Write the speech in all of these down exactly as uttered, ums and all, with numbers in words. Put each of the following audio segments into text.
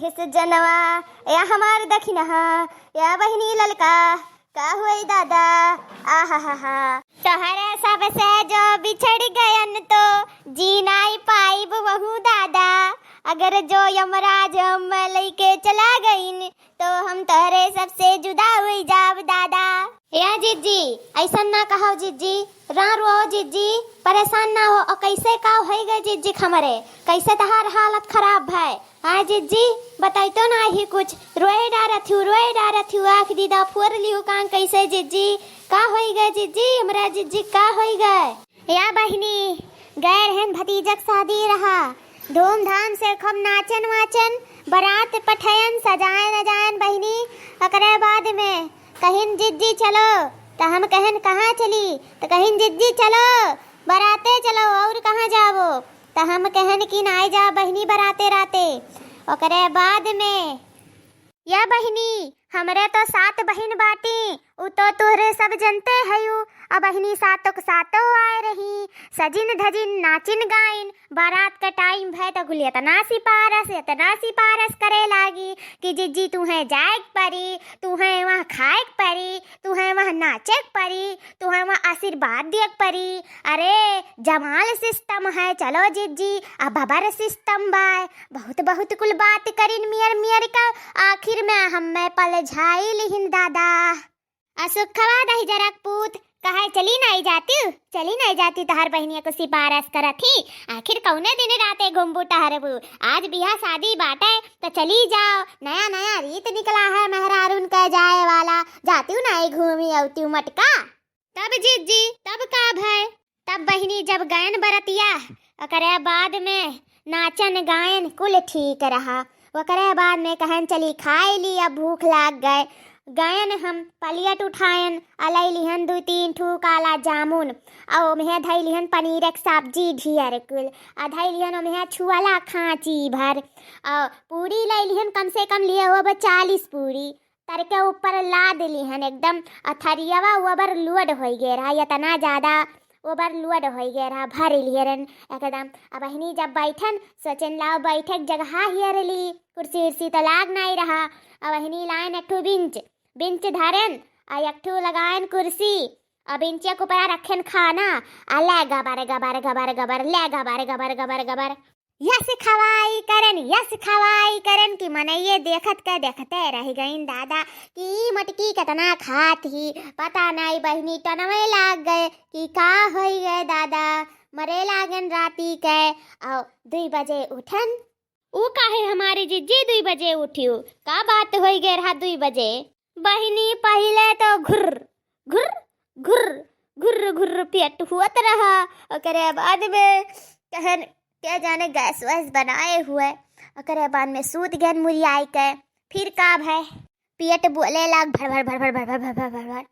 इस जनवा या हमार दखिनहा, या बहिनी ललका, का होई दादा, आहाहाहा। तोहरे सबसे जो बिछड़ गयन तो जी नाई पाइब वहू दादा। अगर जो यमराज हमें लइके चला गइन तो हम तोहरे सबसे जुदा हुई जाब दादा। या जिज्जी, ऐसन ना कहो जिज्जी, ना रो जिज्जी, परेशान ना हो। और कैसे का होई गए जिज्जी हमरे, कैसे तहार हालत खराब है? हाँ जिज्जी, बताई तो ना ही कुछ, रोए डारत हूँ, रोए डारत हूँ, आँख दीदा फोर लिहू कान कैसे जिज्जी, का होई गए जिज्जी, हमरा जिज्जी का होई गए? या बहिनी, गए रहन भतीजक शादी रहा, धूमधाम से खूब नाचन वाचन, बारात पठयन, सजायन अजायन बहिनी। ओकरे बाद में कहिन जिज्जी चलो, त हम कहन कहाँ चली, त कहिन जिज्जी चलो, बाराते चलो, और कहाँ जाबो? त हम कहन कि नाई जा बहिनी बाराते राते। ओकरे बाद में या बहिनी, हमरे तो सात बहिन बाटी, उ तो तोहरे सब जनते हयू। अब बहिनी सातों के सातों आए रही, सजिन धजिन नाचिन गाइन। बारात के टाइम भय तो कुल इतना सिफारस, इतना सिफारस करे लागी कि जिज्जी तुहें जाए के परी, तुहें वहाँ खाए के परी, तुहें वहाँ नाचे के परी, तुहें वहाँ आशीर्वाद दिए के परी। अरे जमाल सिस्टम है, चलो जिज्जी, अब बबर सिस्टम बाय। बहुत बहुत कुल बात करिन मियर मियर का, आखिर में हमें पलझाई लिहिन दादा। असुखवा दही जरक पूत, कहे चली नाई जाती, चली नाई जाती तोहर बहिनिया को सिफारस करत ही। आखिर कौने दिन राते घूमबू टहरबू? आज बियाह शादी बाटे तो चली जाओ, नया नया रीत निकला है मेहरारून के जाए वाला, जाती नाई घूमी अवती मटका। तब जिज्जी, तब का भय? तब बहिनी जब गयन बरतिया, ओकरे बाद में नाचन गायन कुल ठीक रहा। ओकरे बाद में कहन चली खाए ली, अब भूख लाग गए। गयन हम पलियट उठायन, अलई लिहन दू तीन ठू काला जामुन, और ओम्हे धई लिहन पनीर एक सब्जी ढियर कुल, आ धई लिहन ओम्हे छुअला खाँची भर, और पूरी लई लिहन कम से कम लिए हो चालीस पूरी। तर के ऊपर लाद लिहन, एकदम अथरियवा overload होइ गए रहा, इतना ज्यादा overload होइ गए रहा, भर लिहन एकदम। अब बहिनी जब बैठन, सोचन लाओ बैठक जगह हेर ली, कुर्सी उर्सी तो लाग नाई रहा। अब बहिनी लायन एक ठो बेंच, बेंच धरन, आ एक ठो लगायन कुर्सी, आ बेंचिया के ऊपर रखन खाना, आ ले गबर गबर गबर गबर, ले गबर गबर गबर गबर। यस खवाई करन, यस खवाई करन कि मनइये देखत के देखते रह गइन दादा कि ई मटकी केतना खात ही। पता नाई बहिनी टनवे लाग गए कि का होई गए दादा, मरे लागन राती के। और दुई बजे उठन। ऊ काहे हमारी जिज्जी दुई बजे उठियो? का बात होई गए रहा दुई बजे? बहिनी पहिले तो घुर्र घुर्र घुर्र घुर्र घुर्र पेट हुअत रहा, ओकरे बाद में कहन के जाने गैस वैस बनाए हुए, ओकरे बाद में सूत गयन मुरियाई के। फिर का भय, पेट बोले लाग भर भर भर भर भर भर भर भर भर भर।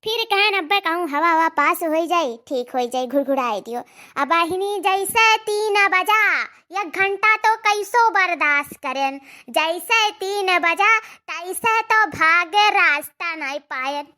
फिर कहन अब्बे कहूँ हवा हवा पास होई जाई, ठीक होई जाई, घुड़घुड़ाए दियो। अब बहिनी जैसे तीन बजा, एक घंटा तो कैसो बर्दाश्त करेन, जैसे तीन बजा तैसे तो भागे रास्ता नहीं पायन।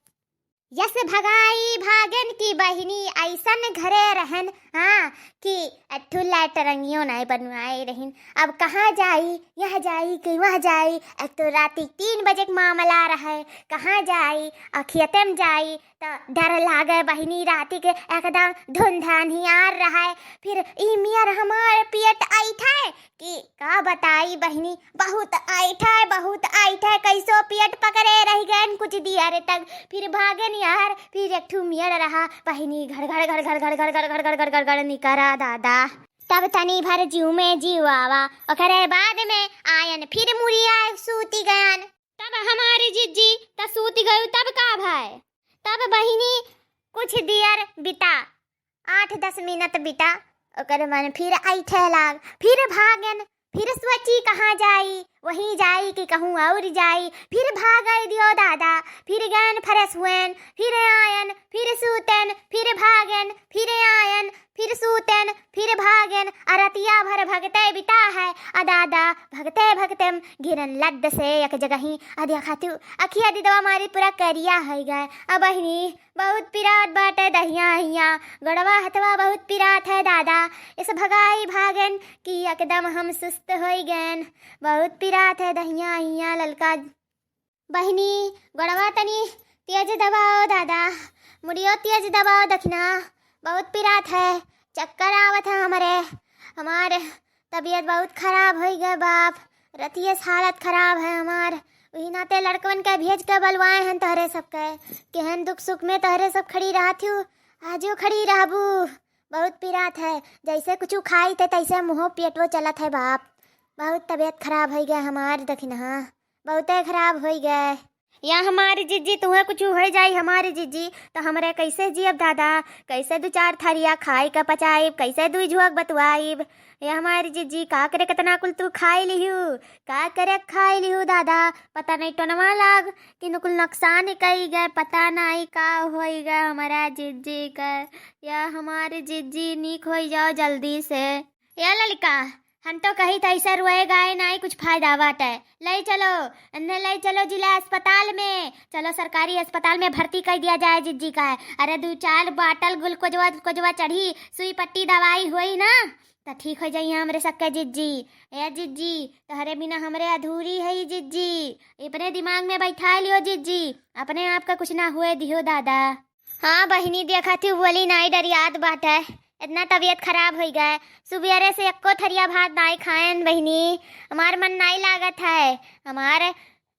यस भगाई भागन की बहिनी ऐसन घरे रहन, हाँ, कि एक ठो लैटरंगियो नाई बनवाए रहिन। अब कहाँ जाई, यह जाई कि वह जाई? एक तो राती तीन बजे के मामला रहे, कहाँ जाई? आ खेते में जाई तो डर लागे बहिनी, राती के एकदम धुंधानियार रहे। फिर ई मियर हमार पेट ऐठे कि का बताई बहिनी, बहुत ऐठे, बहुत ऐठे, कैसो पेट पकड़े रह गए कुछ देर तक। फिर भागन यार, फिर एक ठू मियर रहा बहिनी, घड़ घड़ घड़ घड़ घड़ घड़ घड़ घड़ घड़ घड़ घड़ घड़ निकरा दादा। तब तनी भर जीव में जीव आवा, ओकरे बाद में आयन फिर मुरिया सूती गयन। तब हमारी जिज्जी त सूती गयू, तब का भय? तब बहिनी कुछ देर बिता, आठ दस मिनट बिता, ओकर मन फिर ऐठे लाग, फिर भागन, फिर सोची कहाँ जाई, वहीं जाई कि कहूँ और जाई। फिर भागई दियो दादा, फिर गयन fresh हुएन, फिर आयन, फिर सूतेन, फिर भागेन, फिर आयन, फिर सूतेन, फिर भागेन। अरे रतिया भर भगते बिता है, अ दादा, भगते भगते हम गिरन लद्द से एक जगही, अ देखा तू, अखिया दिदवा मारी पूरा करिया होइ गए। अ बहिनी, बहुत पिरात बाटे दहिया हिया, गोड़वा हथवा बहुत पिरात है दादा, इस भगाई भागन कि एकदम हम सुस्त होइ गएन। बहुत पिरात है दहिया हिया ललका। बहिनी, गोड़वा तनी तेज दबाओ दादा, मुड़ियो तेज दबाओ दखिना, बहुत पिरात है, चक्कर आवत है हमरे। हमार तबीयत बहुत खराब होइ गए बाप, रतिये से हालत खराब है हमार। वही नाते लड़कवन के भेज के बलवाए हैं तोहरे सबके, केहन दुख सुख में तोहरे सब खड़ी रहत हू, आजो खड़ी रहबू। बहुत पिरात है, जैसे कुछ खाई थे तैसे मुँहो पेटवो चलत है बाप। बहुत तबीयत खराब होइ गए हमार दखिनहा, बहुते खराब होइ गए। या हमारी जिज्जी, तुहे कुछ होइ जाई हमारी जिज्जी, तो हमरे कैसे जियब दादा? कैसे दू चार थरिया खाई के पचाइब? कैसे दुई झोंक बतुआइब? या हमारी जिज्जी, का करे कितना कुल तू खाई लिहू, का करे खाई लिहू दादा? पता नहीं टोनवा लाग कि नुकुल नुकसान कई गए, पता नहीं का होइ गए हमारा जिज्जी का। या हमारी जिज्जी, नीक होइ जाओ जल्दी से। या ललिका, हम तो कही था, ऐसे रोए गाए नाई कुछ फायदा बाटे। ले चलो, इन्हें ले चलो जिला अस्पताल में, चलो सरकारी अस्पताल में भर्ती कर दिया जाए जिज्जी का। अरे दू चार बाटल ग्लूकोजवा, ग्लूकोजवा चढ़ी, सुई पट्टी दवाई होई ना, तो ठीक हो जाइए हमरे सबके जिज्जी। ए जिज्जी, तोहरे बिना हमरे अधूरी है ई जिज्जी, अपने दिमाग में बैठा लियो जिज्जी, अपने आप का कुछ ना हुए दियो दादा। हाँ बहिनी, देखत ही बोली नाई डरियात बाटे, इतना तबीयत खराब होइ गए। सुबेरे से एको थरिया भात नाई खाएन बहिनी, हमार मन नाई लागत है, हमार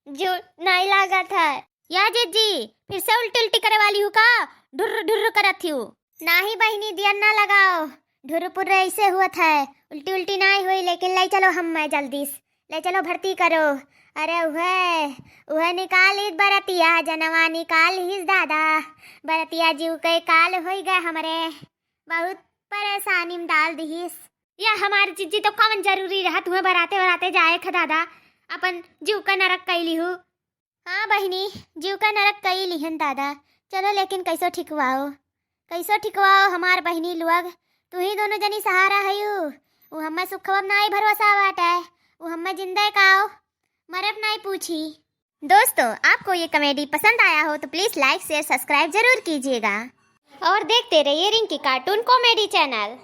जू नाई लागत है। या जिज्जी, फिर से उल्टी उल्टी करे वाली हू का? ढुर्र ढुर्र करत हू। नाही बहिनी, दिया ना लगाओ, ढुर्र पुर्र ऐसे हुआ था, उल्टी उल्टी नाई हुई, लेकिन ले चलो हम मैं जल्दी से। ले चलो भर्ती करो। अरे उहे, उहे निकाल ईद बरतिया, जनवा निकाल हीस दादा। बरतिया जीव के काल होइ गए हमरे, बहुत परेशानी में डाल दिहिस। या हमार जिज्जी तो कौन जरूरी रहा तुम्हें बराते बराते जाए थे दादा, अपन जीव का नरक कैली हूँ। हाँ बहिनी, जीव का नरक कई लिहन दादा। चलो लेकिन कैसो ठिकवाओ, कैसो ठिकवाओ हमार बहिनी लोग। तू ही दोनों जनी सहारा हयू। उ हम्मे सुखवा में नाई भरोसा बाटे, उ हम्मे जिंदे काओ, मरब नाई पूछी। दोस्तों, आपको ये कॉमेडी पसंद आया हो तो प्लीज लाइक, शेयर, सब्सक्राइब जरूर कीजिएगा और देखते रहिए रिंकी कार्टून कॉमेडी चैनल।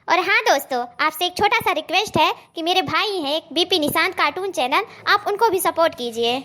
और हाँ दोस्तों, आपसे एक छोटा सा रिक्वेस्ट है कि मेरे भाई हैं एक बीपी निशांत कार्टून चैनल, आप उनको भी सपोर्ट कीजिए।